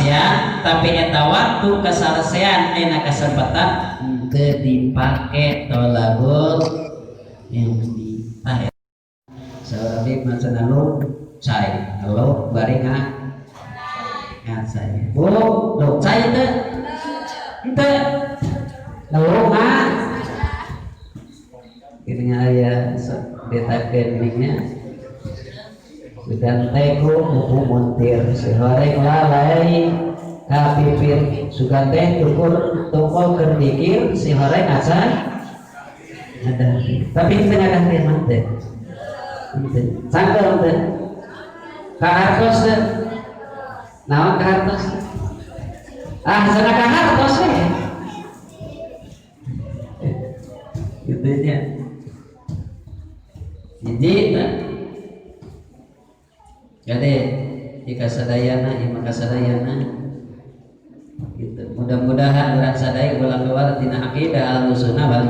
kasalesean, tapi eta waktu kasalesean ayeuna kesempatan henteu dipake tolabul ilmi. Tah, saur abdi mah cenah lu cai lo bari ngacai. Bu, lu cai teu? Henteu. Lu ini aya betakeun nya. Sugan teh ku buku montir si horeng lalai ka pipir, sugan teh tukur tungkol keur mikir si horeng ngaca ada, tapi teu ngadah teh mah teh henteu cangkeul teh kahartos teh naon kahartos. Ah, cenah kahartos we gitu nya. Hiji teh. Jadi jika sadayana ieu maka sadayana gitu. Mudah-mudahan urang sadaya ulah keluar tina akidah Ahlussunnah wal